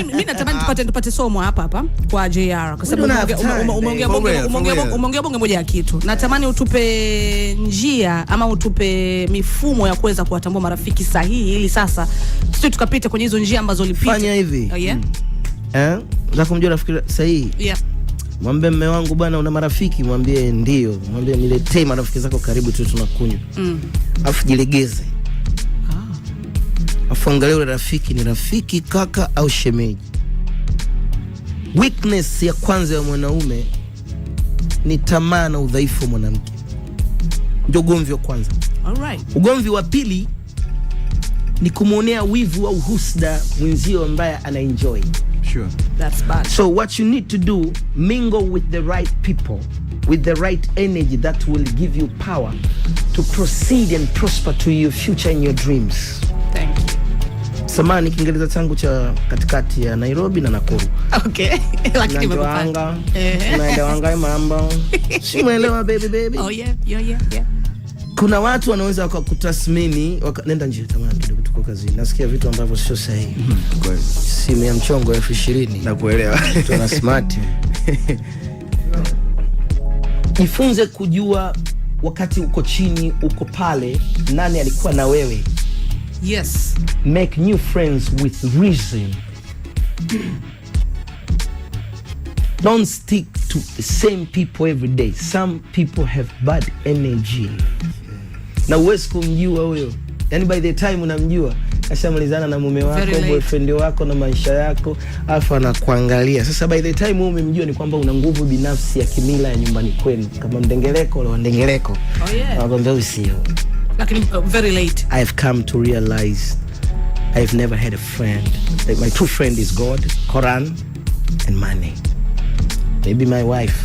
Mi natamani tupate somo hapa hapa kwa JR kwa sababu don't have time, umeongea babe. For real, for real. umeongea bonge moja ya kitu. Natamani utupe njia ama utupe mifumo ya kuweza kuwatambua marafiki sahihi ili sasa sisi tukapita kwenye hizo njia ambazo ulipita. Fanya hivi. Oh, yeah? Eh? Unataka kumjua rafiki sahihi? Yeah. Mwambie mme wangu, bwana, una marafiki? Mwambie ndio. Mwambie niletee marafiki zako karibu tu tunakunywa. Afu jilegeze. Afu angalia yule rafiki ni rafiki kaka au shemeji. Weakness ya kwanza ya mwanaume ni tamaa na udhaifu wa mwanamke. Ndio ugomvi wa kwanza. All right. Ugomvi wa pili ni kumwonea wivu au husda mwenzio ambaye ana enjoy. That's bad. So what you need to do, mingle with the right people, with the right energy that will give you power to proceed and prosper to your future and your dreams. Thank you. Samahani, Kiingereza changu cha katikati ya Nairobi na Nakuru. Okay. Lakini nimekupata. Najuanga, Eh. unaelewanga mambo. Si umeelewa, baby baby? Oh yeah. Kuna watu wanaweza wakakutathmini nenda nje tamani kidogo, tuko kazini. Nasikia vitu ambavyo sio sahihi. Kweli. Simu ya mchongo 20,000. Nakuelewa. Tuna smart. Jifunze kujua wakati uko chini, uko pale, nani alikuwa na wewe. Make new friends with reason. Don't stick to the same people every day. Some people have bad energy. Na huwezi kumjua huyo. Yani by the time unamjua kashamalizana na mume wako, Very late. Boyfriend wako na maisha yako, alafu anakuangalia. Sasa by the time wewe umemjua ni kwamba una nguvu binafsi ya kimila ya nyumbani kwenu, kama mdengereko wala ndengereko. Anakwambia huyu sio. Lakini very late. I've come to realize I've never had a friend. Like my true friend is God, Quran, and money. Maybe my wife.